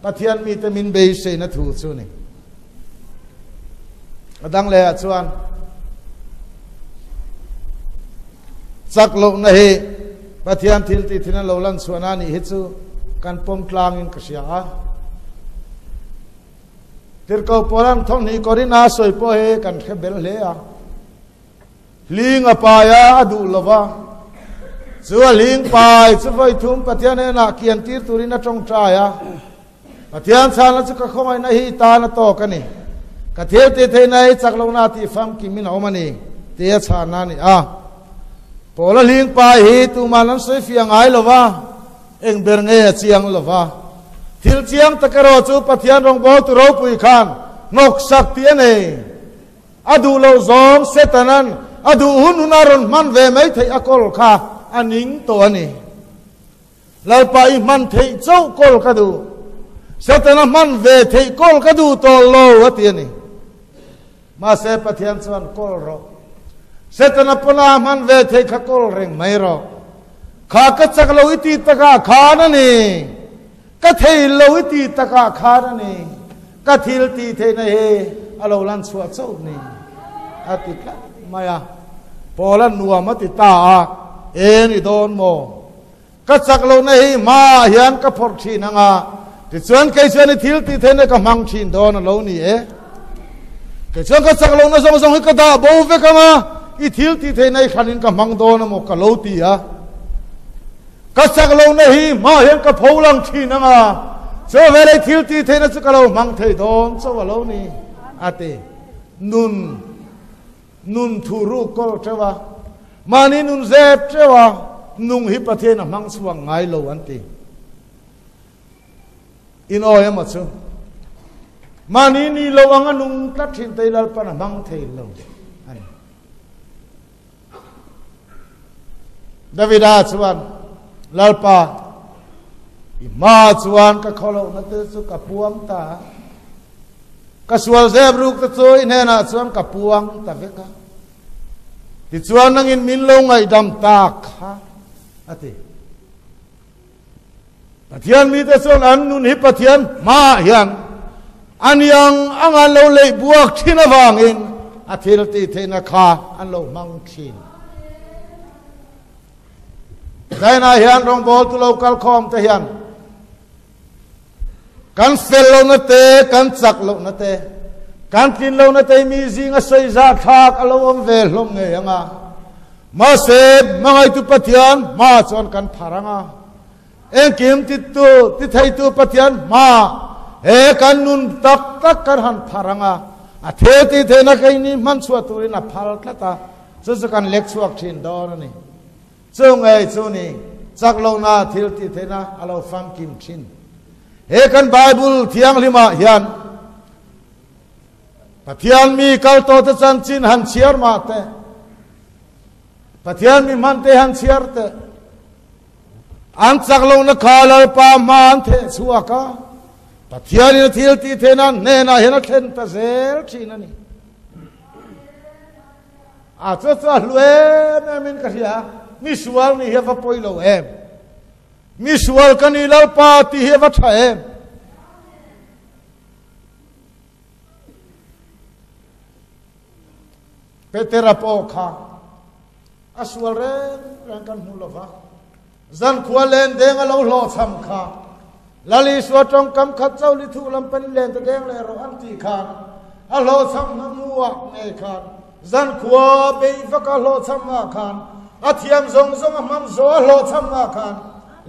Pathian mite min beiseina thu chu ni. A dang lehah chuan chak lohna hi Pathian thil tih thin a lo lan chhuahna a nih hi chu kan pawm tlangin ka hria a. Tirhkoh Paulan thawmhnih Korinth a sawi pawh hi kan hre bel hle a. Hling a pai a, a duh lo va. Chu a hling pai chu vawi thum Pathian hnenah kian tir turin a tawngtai a. Pathian chhana chu ka khawngaihna hi i tan a tawk a ni. Ka thil tih theihna hi chak lohna tih famkim in a awm a ni, tia chhana a ni a. Paula hling pa hi tuman an sawi fiah ngai lo va, eng ber nge a chiang lo va. Thil chiang tak erawh chu Pathian rawngbawltu ropui khan hnawksak tih a nei. A duh loh zawng Setanan a duh hun hun a rawn hman ve mai theih a kawl kha a ning tawh a ni. Lalpa i hman theih chauh kawl ka duh. Setana hman ve theih kawl ka duh tawh lo a ti a ni. Mahse Pathian chuan kawl rawh. Setana pawna hman ve theih kha kawl reng mai rawh. Kha ka chak lo i ti takah khan a ni. Ka thei lo i ti takah khan a ni. Ka thil tih theihna hi a lo lan chhuah chauh ni a ti tlat mai a. Paula nuam a ti ta a, Eng i dawn maw? Ka chak lohna hi hmaah hian ka phawrh thin ang a, tichuan kei chuan i thil tih theihna ka hmang thin dawn a lo ni e. Kei chuan ka chak lohna zawng zawng hi ka dah bo vek ang a, i thil tih theihna i hranin ka hmang dawn a maw ka lo ti a. Ka chak lohna hi hmaah hian ka pho lang thin ang a, chu veleh thil tih theihna chu ka lo hmang thei dawn chauh a lo ni, a ti. Nun, nun thu ruk kawl teuh a, mahni nun zep teuh a, nung hi Pathian a hmang chhuak ngai lo an ti. In awi emaw chu? Mahni ni lo anga nung tlat thin te hi Lalpan a hmang thei lo a ni. Davida chuan, Lalpa, i hma chuan ka khawlohna te chu ka puang ta a, ka sual zep ruk te chu i hnenah chuan ka puang ta vek a, tichuan nangin min lo ngaihdam tak kha, a ti. Pathian mite chuan an nun hi Pathian hmaah hian a niang ang an lo leih buak thin avangin a thil tih theihna kha an lo hmang thin. Zainah hian rawngbawltu lo kal khawm te hian kan fel lohna te, kan chak lohna te, kan tlin lohna te mi zinga sawi zah thlak a lo awm ve hlawm ngei ang a. Mahse, hmangaihtu Pathian hmaah chuan kan phar ang a. Engkim titu, titheitu Pathian hmaah he kan nun tak tak kan han phar ang a. A thil tih theihna keini hman chhuah turin a phal tlat a, chu chu kan lek chhuak thin dawn a ni. Chu ngei chu ni, chak lohna thil tih theihna a lo famkim thin. He kan Bible thianghlimah hian Pathian mi kal tawh te chanchin han chhiar mah teh, Pathian mi hman te han chhiar teh, an chak lohna kha Lalpa hma an theh chhuak a, Pathianin a thil tih theihna hnenah hian a thlen ta zel thin a ni. A chu chu a hlu em em in ka hria, mi sual nih hi a va pawi lo em. Mi sual ka ni Lalpa tih hi a va tha em. Petera pawh kha a sual reng reng kan hmu lova, zankhua len deng a lo hlawhchham kha Lal Isua tawngkam khat chauh li thuh lam pan len ta deng leh rawh an tih khan a hlawhchham hna hnuah ngei khan zankhua beih vaka hlawhchham ah khan a thiam zawng zawng a hman zawh a hlawhchham ah khan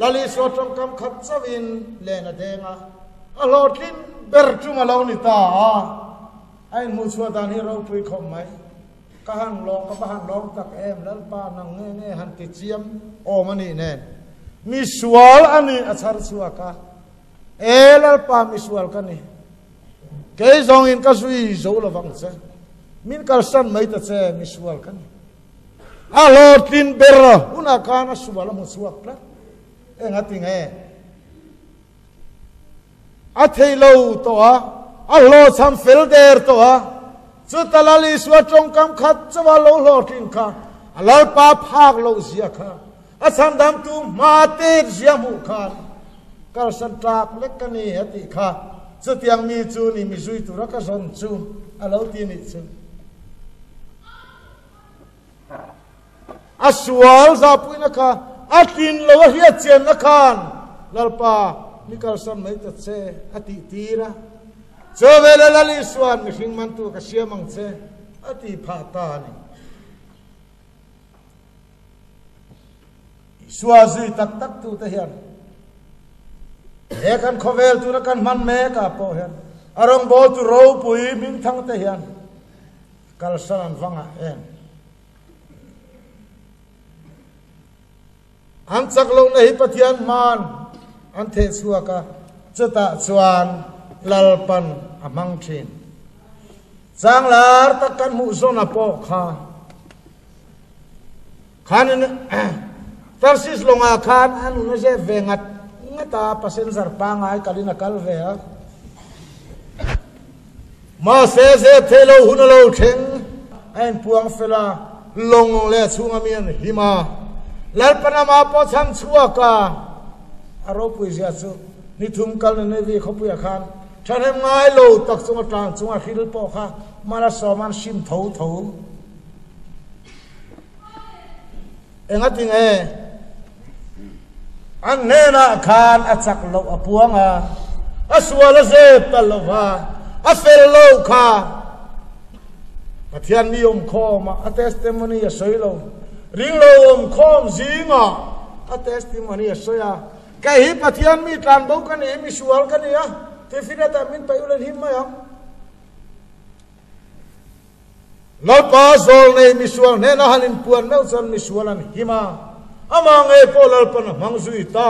Lal Isua tawngkam khat chauhin len a deng a. A hlawhtlin ber tum a lo ni ta a, a inhmuhchhuah dan hi ropui khawp mai. Ka han lawng, ka va han lawng tak em, Lalpa nang nge nge han ti chiam awm a nih nen, misual a nih a chhar chhuak a, E Lalpa misual ka ni, kei zawngin ka zui zo lovang che, min kalsan mai ta che, misual ka ni. A hlawhtlin ber hunah khan a sual a hmu chhuak tlat, engati nge? A thei lo tawh a, a hlawhchham fel der tawh a, chuta Lal Isua tawngkam khat chauha lo hlawhtlin kha a Lalpa phak loh zia kha a chhandamtu hma tet zia hmuh khan kalsan tlak lek ka ni a tih kha chutiang mi chu ni mi zui tura ka zawn chu a lo ti nih chu. A sual zahpuina kha a tlin lo a hriat chianna khan Lalpa mi kalsan mai ta che a tih tir a. Chu veleh Lal Isua'n mihring mantu ka siam ang che a ti phah ta a ni. Isua zui tak tak tute hian. He kan khawvel tuna kan hman mek ah pawh hian a rawngbawltu ropui hmingthang te hian kalsan an va ngah em? An chak lohna hi Pathian hman an theh chhuak a, chutah chuan Lalpan a hmang thin. Changlar tak kan hmuh zawna pawh kha khanin Tarsis lawngah khan a nun a zep ve ngat ngat a, passenger pangai kalin a kal ve a. Mahse zep thei lo hun a lo thleng, a inpuang fel a, lawng leh chhunga mi an hlim a. Lalpan amah pawh chhan chhuak a, a ropui zia chu ni thum kal Nineveh khawpuiah khan thahnem ngai lo tak chunga tlan chunga hril pawh kha mala sawm an hrim tho tho. Engati nge an hnenah khan a chak loh a puang a, a sual a zep ta lo va, a fel lo kha Pathian mi awmkhawm a, a testimony a sawi lo. Ring lo awmkhawm zingah a testimony a sawi a, kei hi Pathian mi tlanbo ka ni, mi sual ka ni a, tifinatah min paih ulen him mai ang. Lalpa zawl nei misual hnena han inpuan meuh chuan misual an him a, amah ngei pawh Lalpan a hmang zui ta.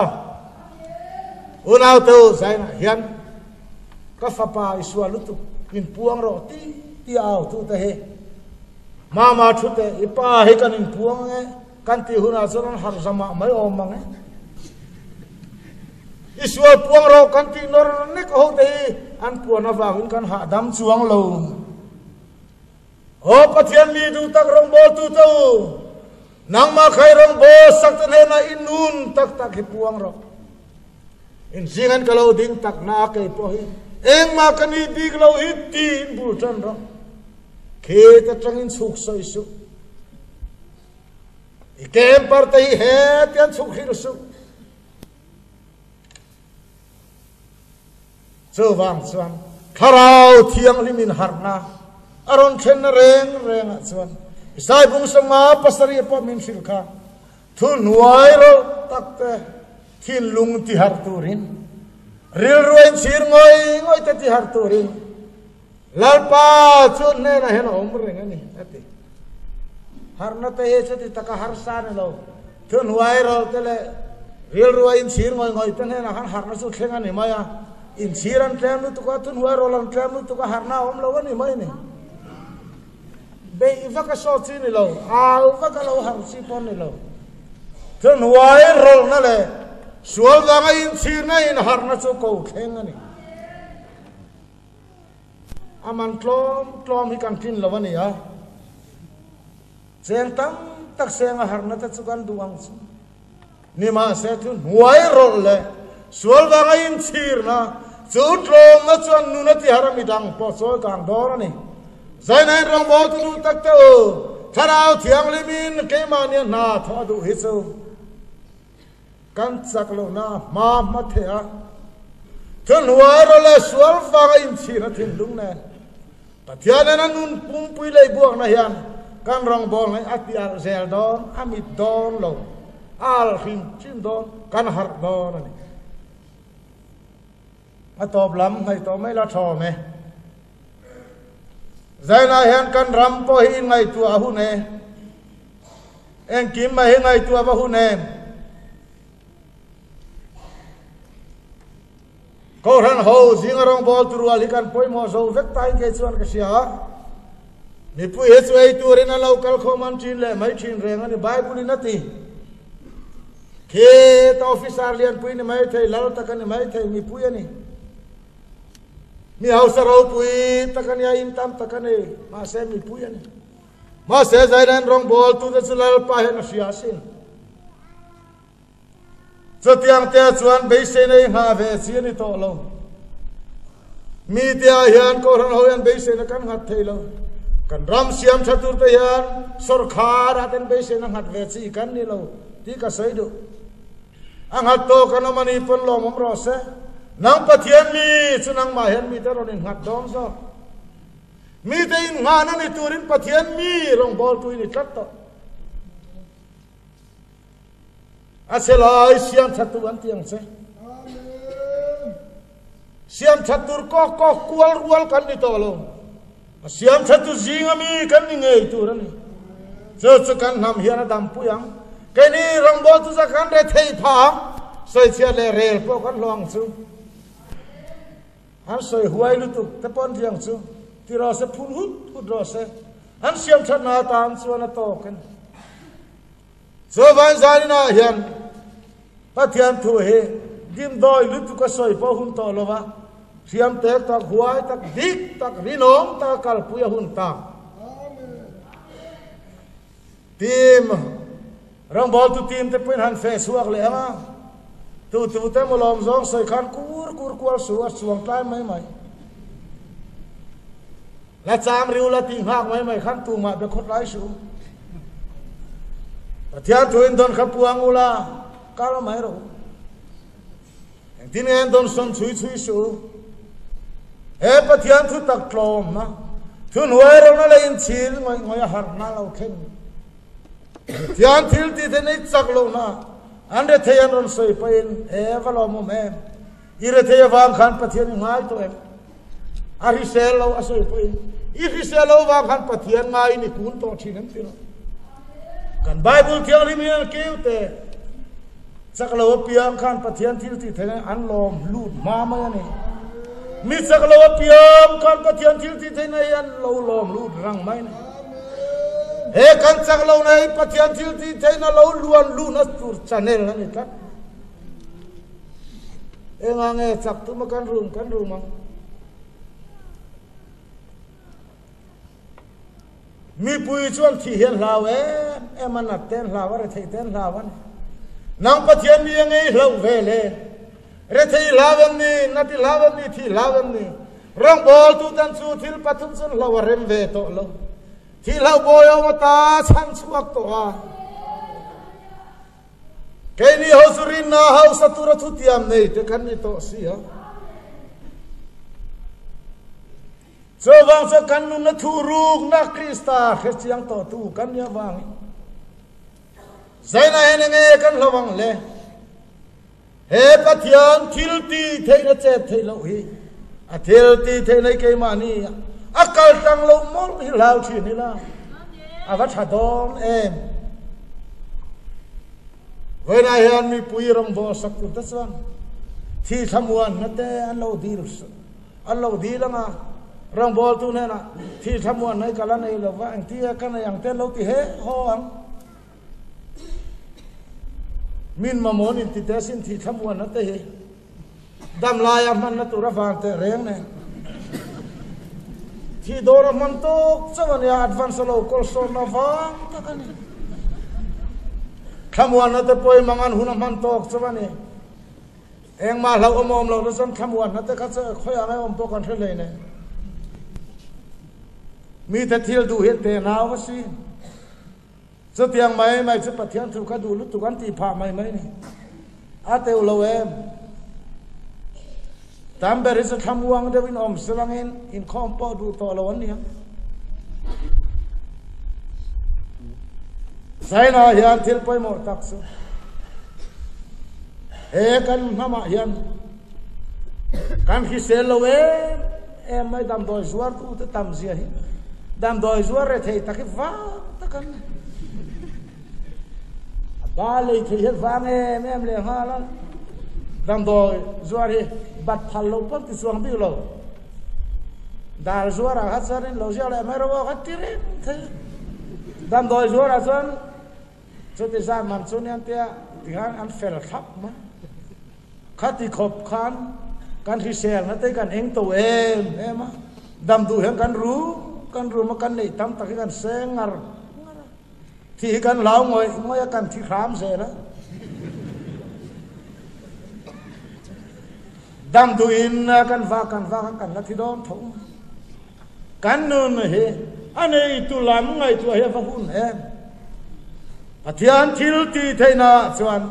Unaute u, zainah hian ka fapa i sual lutuk, min puang rawh ti ti a autute hi mama thu teh, i pa hi kan inpuang e, kan tih hunah chuan an harh zamah mai awm mang e. I sual puang rawh kan tih nawr nek ho te hi an puan avangin kan hahdam chuang lo. Aw Pathian mi duh tak rawngbawltu te u, nangmah kha i rawngbâwl sak te hnenah i nun tak tak hi puang rawh. Inzing an ka lo ding tak na kei pawh hi engmah ka ni bik lo hi tiin bul ṭan rawh. Khit aṭangin chhuk sawi suh. I camper te hi hetiang chhuk hrilh suh. Chuvang chuan Thlarau Thianghlim in harhna a rawn thlenna reng rengah chuan Isai bung sawmnga pasarih pawh min hrilh kha thu hnuai rawlh tak te thinlung ti harh turin rilru a inchhir ngawih ngawih te ti harh turin Lalpa chu hnenah hian a awm reng a ni, a ti. Harhna te hi chuti taka harsa a ni lo. Thuhnuai rawlh te leh rilru a inchhir ngawih ngawih te hnenah khan harhna chu thleng a ni mai a. Inchhir an tlem lutuk a, thuhnuai rawlh an tlem lutuk a, harhna a awm lo a ni mai ni. Beih vak a sawt chi ni lo, au vak a lo harh chi pawh a ni lo. Thuhnuai rawlhna leh sual vanga inchhirna inharhna chu ko thleng a ni. A man tlawm tlawm hi kan tlin lo a ni a, cheng tam tak seng a harna te chu kan duh ang chu. Nimahse thu hnuai rawlh leh sual vanga inchhirna chu tlawmna chuan nun a tihar a midang pawh chawi kang dawn a ni. Zainain rawngbawl tu duh tak te u, Thlarau Thianghlimin keimahnia hna thawh a duh hi chu Kan chak lohna a hma hma thei a, thuhnuai rawh leh sual vanga inchhirna thinlung nen Pathian ena nun pumpui lei buakna hian kan rawngbawlna hi a ti alh zel dawn, a mit dawn lo, a alh hrim hrim dawn, kan harh dawn a ni. A tawp lam hnaih tawh mai la thawm e. Zainah hian kan ram pawh hi inngaihtuah a hun e. Engkim mai hi ngaihtuah va hun em? Kohhran ho zinga rawngbâwl tu rual hi kan pawimawh zo vek tain kei chuan ka hria a. Mipui hi chu ei turin an lo kal khawm an ṭin leh mai ṭhin reng a ni, Bible-in a ti. Khi ta officer lianpui ni mai thei, lal tak a ni mai thei, mipui a ni. Mi hausa ropui tak a nia, in tam tak a ni, mahse mipui a ni. Mahse Zairen rawngbawltute chu Lalpa hian a hria asin. Chutiang te chuan beiseina i nghah ve chi a ni tawh lo. Mite ah hian Kohhran ho hian beiseina kan nghat thei lo. Kan ram siam tha tur te hian sawrkhar ah ten beiseina nghat ve chi kan ni lo tih ka sawi duh. A nghat tawh kan awm a ni pawn lawmawm rawh se. Nang Pathian mi chu nangmah hian mite rawn innghat dawn zawk. Mite inngahna ni turin Pathian mi rawngbawltu i ni tlat tawh. A che lai siam thattu an ti ang che. Siam that tur kawk kawk kual rual kan ni tawh lo. A siam that tu zinga mi kan ni ngei tur a ni. Chu chu kan hnam hian a dampui ang. Keini rawngbawl chu za kan re thei pha ang. Sawichhiat leh rel pawh kan hlawh ang chu. An sawi huai lutuk te pawh an riang chu ti rawh se, phun hut hut rawh se. An siam thatna atan chuan a tawk a ni. Chuvain zaninah hian Pathian thu hi dimdawi lutuk a sawi pawh hun tawh lo va, hriam tek tak, huai tak, dik tak, rinawm taka kalpui a hun ta. Team, rawngbawltu team te pawhin han feh chhuak leh ang a, tu tu te maw lawm zawng sawi khan kur kur kual su a chuang tlai mai mai. La cham riu la tih nghak mai mai khan tumah be khawt lai suh. Pathian thu in don kha puang ula kal mai rawh u. Engtin nge an don sawn chhui chhui suh u. He Pathian thu tak tlawm na, thu hnuai rona leh inchhir ngawih ngawih a harhna lo thlen. Pathian thil ti te nei chak lohna an rethei an rawn sawi pahin he va lawmawm em. I rethei avang khan Pathian i ngai tawh em? A hrisel lo a sawi pawhin i hrisel lo vang khan Pathian ngaiin i kun tawh thin em ti lo. Kan Bible thianghlim hian keu te chak lo apiang khan Pathian thil tih theih an lawm lut hma mai a ni. Mi chak lo apiang khan Pathian thil tih theihna hi an lo lawm lut rang mai a ni. He kan chak lo na hi Pathian thil tih theihna lo luan luhna tur channel a ni tlat. Enga nge chak tuma kan rum kan rum ang. Mipui chuan thih hian hlau em em a nat ten hlau a rethei ten hlau a ni. Nang Pathian mi a ngei hlauh ve le. Rethei hlau em ni, nati hlau em ni, thih hlau em ni. Rawngbawl tu tan chu thil pathum chuan hlau a rem ve tawh lo. Thih hlau bawi awm ata chhan chhuak tawh a. Keini ho chu rinna hausa tura thutiam nei te kan ni tawh si a. Chuvang chuan kan nunna thu rukna Krista hre chiang tawh tu kan ni avangin zaina hian enge kan hlo ang le? He Pathian thil ti theihna chet theih loh hi a thil ti theihna hi keimahni a kal tlang lo mawlh hi hlau thin ila a va tha dawn em. Vawiinah hian mipui rawngbâwl sak tur te chuan thi thlamuanna te an lo dil an lo dil ang a, rawngbâwltu hnenah thi thlamuanna hi ka la nei lo va, engtia ka nei ang te an lo ti he haw ang. Min mamawh in ti te sin thi thlamuanna te hi dam laia hmanna tur a vang teh reng nen. Thi dawr a hman tawk chauh a nia, advance a lo kawl sawnna vang tak a ni. Thlamuanna te pawh i mangan hun a hman tawk chauh a ni. Engmah hlauh awm awm loh na chuan thlamuanna te kha chu khawiah nge awm pawh kan hre hlei nen. Mite thil duh hi tenau a si. Chutiang mai mai chu Pathian thu kha duh lutuk an tih phah mai mai ni. A teuh lo em? Tam ber hi chu thlamuang deuhin awm silangin inkhawm pawh duh tawh lo an ni ang. Zainah hian thil pawimawh tak chu he kan hnamah hian kan hrisel lo em em mai damdawi zuar tu te tam zia hi damdawi zuar re thei tak hi vang tak an a ba lei thei hian vang em em leh nghal a damdawi zuar hi bat phal lo pawn ti chuang bik lo dal zuar ah kha chuan in lo ziak leh mai rawh aw kha ti reng thei damdawi zuar ah chuan chuti zat man chu nia tia tikhan an fel thlap mai. Khati khawp khan kan hriselna te kan eng to em em a, dam duh hian kan rum kan rum a, kan neih tam tak hi kan seng ngar ngar a, thih hi kan hlau ngawih ngawih a, kan thi hram zel a. Dam duhin kan vak kan vak a, kan la thi dawn tho. Kan nun hi a neitu lam ngaihtuah hi a va hun em? Pathian thil tih theihna chuan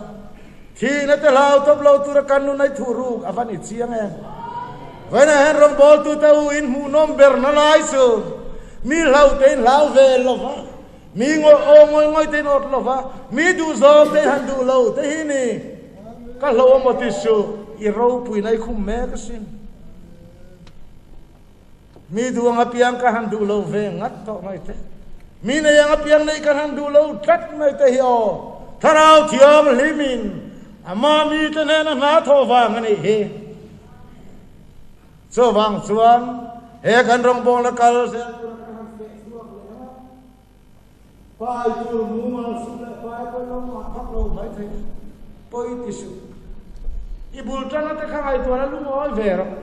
thihna te hlau tawp lo tura kan nun ai thuh ruk a va ni chiang em? Vawiinah hian rawngbawltute u in hmuhnawm ber na lai chu mi hlau te in hlau ve lo va, mi aw ngawi ngawi te in awt lo va, mi duh zawng te in han duh lo te hi ni. Ka hlo a maw ti suh, i ropuina i khum mek asin. Mi duh ang apiang ka han duh lo ve ngat tawh mai te. Mi nei ang apiang neih kan han duh lo tlat mai te hi aw, Thlarau Thianghlimin ama mite hnena hna thawh vang a nih hi. Chuvang chuan he kan rawngbawlna kal zel tura kan han feh chhuak leh a, pai tur mumal sum leh pai pawh lo ngah vak lo mai thei pawi ti suh. I bul tana te kha ngaihtuahna lungawi ve rawh.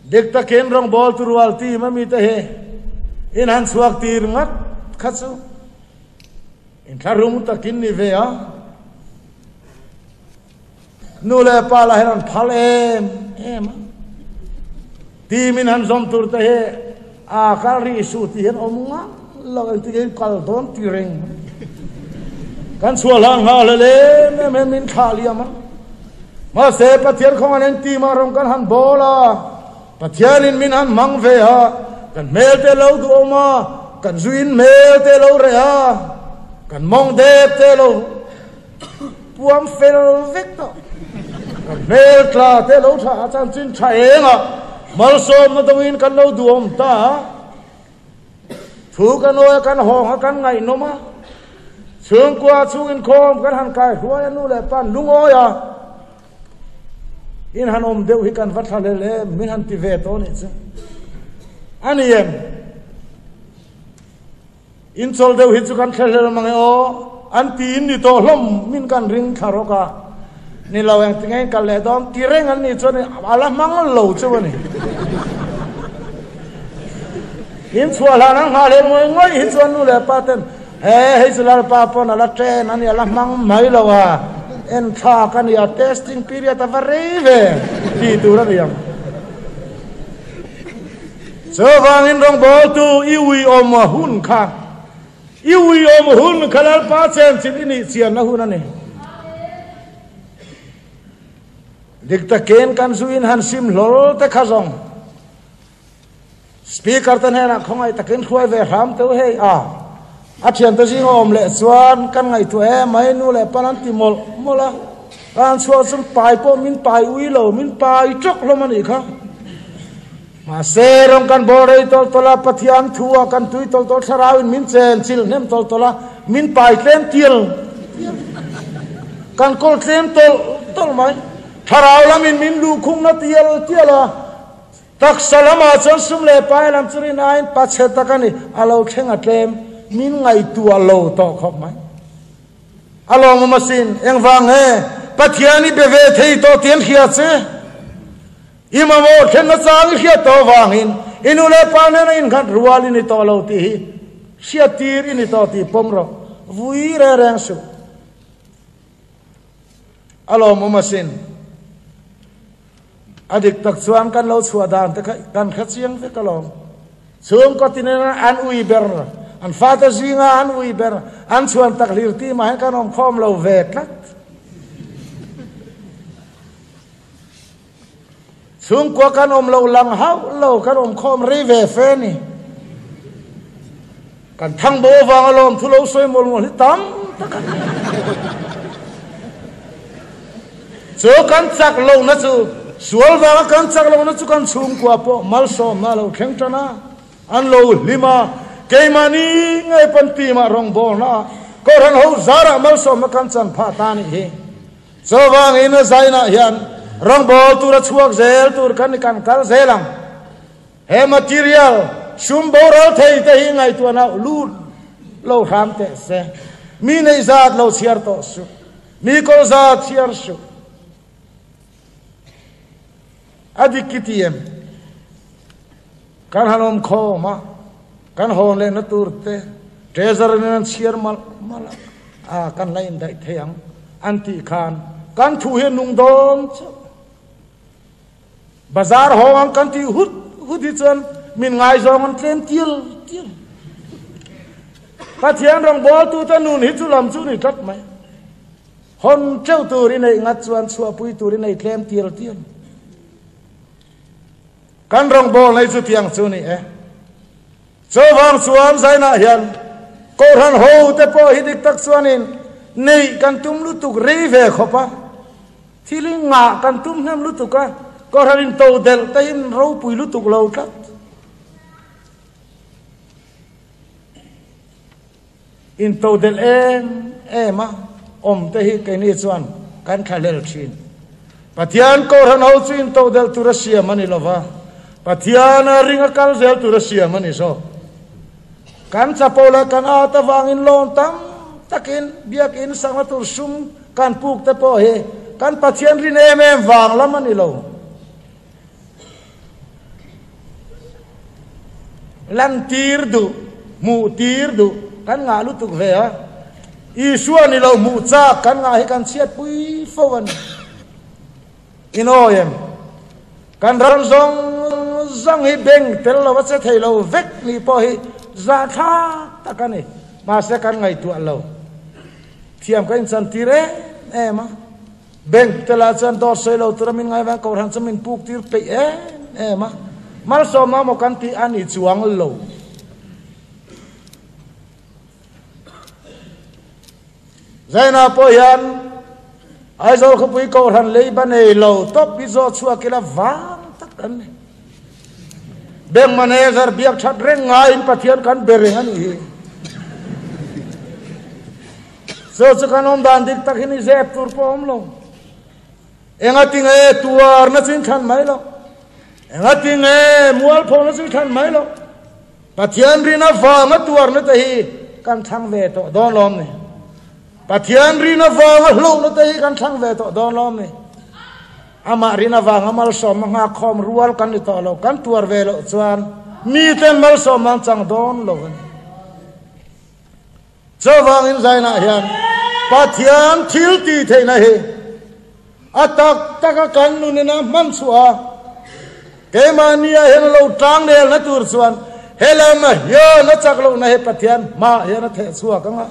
Dik takin rawngbawl tu rual team a mite hi in han chhuak tir ngat kha chu inthlahrung takin ni ve a. Nu leh pa lah hian an phal em em a. Team in han zawm tur te hi a kal rih suh tih hian awm ngang lo engtik in kal dawn ti reng. Kan chhuah hlang nghal hlel em em hian min thlah liam a. Mahse Pathian khawng an en team ah rawng kan han bawl a. Pathianin min han hmang ve a, kan hmel te lo duhawm a, kan zuin hmel te lo reh a, kan mawng dep te lo Puam fel vek tawh. Kan hmel tla te lo tha a chanchin tha eng a, malsawmna dawngin kan lo duhawm ta a. Thu kan awi a, kan hawng a, kan ngaihnawm a. Chhungkua chhung inkhawm kan han kai hruai a, nu leh pa an lungawi a. In han awm deuh hi kan va thla hlel em, min han ti ve tawh anih chu. A ni em? In chawl deuh hi chu kan thle hlel mang e aw, an ti in ni tawh hlawm min kan ring thla rawk a, ni lo eng tinge in kal leh dawn ti reng an nih chuan a la hmang lo cheu a ni. In chhuah hlan an nghah hlel ngawih ngawih hi chuan nu leh pa ten he hei chu Lalpa pawn a la train a ni a la hmang mai lo a, en thlak a ni a testing period a va rei ve ti tur a ni ang. Chuvangin rawngbawltu i uiawm hun kha, i uiawm hun kha Lalpa chenchin i nih chianna hun a ni. Dik takin kan zuin han sim hlawl te kha zawng. Speaker te hnenah khawngaih takin hruai ve hram teuh hei a. A thiante zinga awm leh chuan kan ngaihtuah em mai nu leh pan an ti mawlh mawlh a. Kan chhuak chuan pai pawh min pai ui lo, min pai tawk hlawm a nih kha. Mahse, rawng kan bawl rei tawlh tawlh a, Pathian thu ah kan tui tawlh tawlh thlarau in min chen chilh hnem tawlh tawlh a, min pai tlem tial tial, kan kawl tlem tawlh tawlh mai. Thlarau lam in min luhkhungna tial tial a, taksa lam ah chuan sum leh pai lam chu rin aiin pachhe tak a ni, a lo thleng a tlem, min ngaihtuah lo tawh khawp mai. A lawmawm asin, engvang nge Pathian i be ve thei tawh tih an hria che? I mamawh thlenna chang i hriat tawh avangin i nu leh pa nena innghat rual i ni tawh lo tih hi hriattir i ni tawh tih pawm rawh. Vui reng reng suh. A lawmawm asin. A dik tak chuan kan lo chhuah dan te kha kan hre chiang vek alawm. Chhungkaw tinen an ui ber, an fate zinga an ui ber, an chhuan tak hlir tih mah hian kan awm khawm lo ve tlat. Chhungkua kan awm lo lang hauh lo, kan awm khawm rei ve fe ni. Kan thang bo avang alawm thu lo sawi mawl mawl hi tam tak a ni. Chu kan chak lohna chu, sual vanga kan chak lohna chu kan chhungkua pawh malsawmna a lo thleng tan a, an lo hlim a, keimahni ngei pawn team-ah rawngbawlna ah Kohhran ho zarah malsawmna kan chan phah ta nih hi. Chuvangin a zainah hian rawngbawl tur a chhuak zel tur kha ni kan kal zel ang. He material sum boral thei te hi ngaihtuahna lut lo hram teh se. Mi neih zat lo chhiar tawh suh. Mi kawl zat chhiar suh. A dik ki ti em? Kan han awm khawm a, kan hawn lehna tur te treasurer in an chhiar malh malh a, a kan la indaih thei ang an tih khan kan thu hi a nung dawn chauh. Bazar hawng ang kan tih hut hut hi chuan min ngaizawng an tlem tial tial. Pathian rawngbawltute nun hi chu lam chu ni tlat mai. Hawn teuh tur i neih ngat chuan chhuahpui tur i nei tlem tial tial. Kan rawngbawl nei chu tiang chu ni e. Chuvang chuan zainah hian Kohhran ho te pawh hi dik tak chuanin neih kan tum lutuk rei ve khawp a, thil hi ngah kan tum hnem lutuk a. Kohhran in to delh te in ropui lutuk lo tlat. In to delh em em a awm te hi keini chuan kan thlahlel thin. Pathian Kohhran ho chu in to delh tur a siam a ni lova, Pathian a ring a kal zel tur a siam a ni zawk. Kan chapo leh kan at avangin loan tam takin biakinn sakna tur sum kan puk te pawh hi kan Pathian rin em em vang lam a ni lo. Lantir duh, hmuh tir duh kan ngah lutuk ve a. Isua ni lo hmuh chak kan ngah hi kan chhiatpui fo a ni. Inawi em? Kan ram zawng zawng hi bank tel lo a che thei lo vek nih pawh hi zahthlak tak a ni. Mahse kan ngaihtuah lo. Thiam ka inchantir em em a. Bank te lah chuan dawt sawi lo tura min ngai vang kohhran chu min puk tir peih em em a. Malsawmna maw kan tih a ni chuang lo. Zaina pawh hian Aizawl khawpui kohhran leiba nei lo tawp hi zawh chhuak ila vang tak an ni. Bank manager biak that reng ngaiin Pathian kan be reng a nih hi. Chu chu kan awm dan dik tak hi ni zep tur pawh awm lo. Enga tinge tuarna chu in thlan mai lo. Enga tinge mualphona chu i thlan mai lo. Pathian rin avanga tuarna te hi kan thlang ve tawh dawn lawm ni. Pathian rin avanga hlauhna te hi kan thlang ve tawh dawn lawm ni. Amah rin avanga malsawmna nghakkhawm rual kan ni tawh lo. Kan tuar ve loh chuan miten malsawmna an chang dawn lo a ni. Chuvangin zainah hian Pathian thil tih theihna hi a tak taka kan nunin a hman chhuah a, keimahnia hian a lo tang nelna tur chuan helama hian a chak lohna hi Pathian hmaah hian a theh chhuak ang a,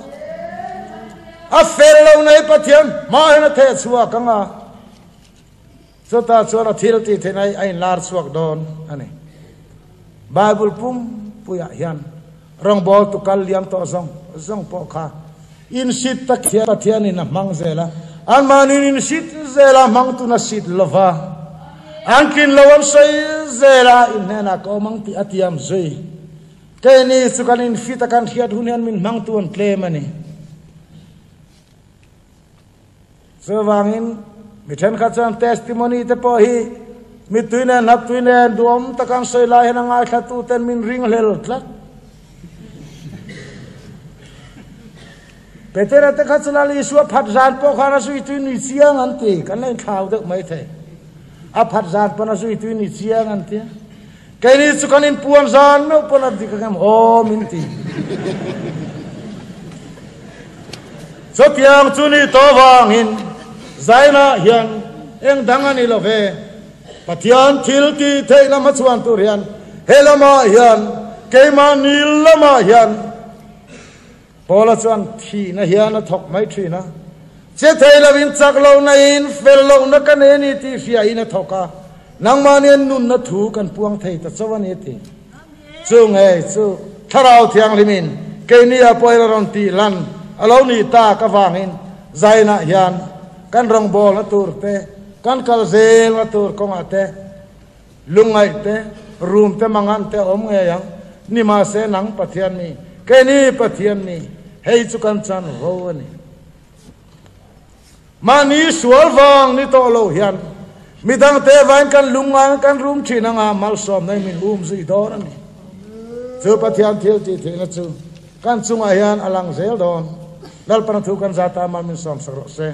a fel lohna hi Pathian hmaah hian a theh chhuak ang a, chutah chuan a thil tih theihna hi a inlar chhuak dawn a ni. Bible pumpuiah hian Rawngbawltu kal liam tawh zawng zawng pawh kha insit tak hian Pathianin a hmang zel a, anmahniin insit zel a, hmangtun a sit lo va, an tlin lo an sawi zel a, in hnenah ka awm ang tih a tiam zui. Keini chu kan infit a kan hriat hun hian min hmangtu an tlem a ni. Chuvangin, mi thenkhat chuan testimony te pawh hi mittui nen hlaptui nen duhawm taka an sawi lai hian a ngaithlatuten min ringhlel tlat. Petera te kha chu Lal Isua phat zan pawh khan a zuitui ni chiang an ti, kan la inthlau deuh mai thei. A phat zan pawn a zuitui ni chiang an ti. Keini chu kan inpuan zan meuh pawn a dik ang em aw min ti. Chutiang chu ni tawh vangin Zaina hian eng dang a ni lo ve. Pathian thil tih theih lama chhuan tur hian he lamah hian keimahni lamah hian Paula chuan thihna hian a thawk mai thin a, che thei lovin chak lohna in fel lohna ka nei a ni tih hriain a thawk a, nangmahnian nunna thu kan puang thei ta chauh a ni a ti. Chu ngei chu Thlarau Thianghlimin keini-ah pawhin a rawn tih lan a lo nih tak avangin Zainah hian kan rawngbawlna tur te, kan kal zelna tur kawngah te, Lungngaih te, rum te mangan te awm ngei ang. Nimahse nang Pathian mi, keini Pathian mi, hei chu kan chan vo a ni. Mahni sual vang ni tawh lo hian midangte vain kan lungngain kan rum thin anga malsawmna in min um zui dawn a ni. Chu Pathian thil tih theihna chu kan chungah hian a lang zel dawn. Lalpana thu kan zata mal min sawmsak rawh se.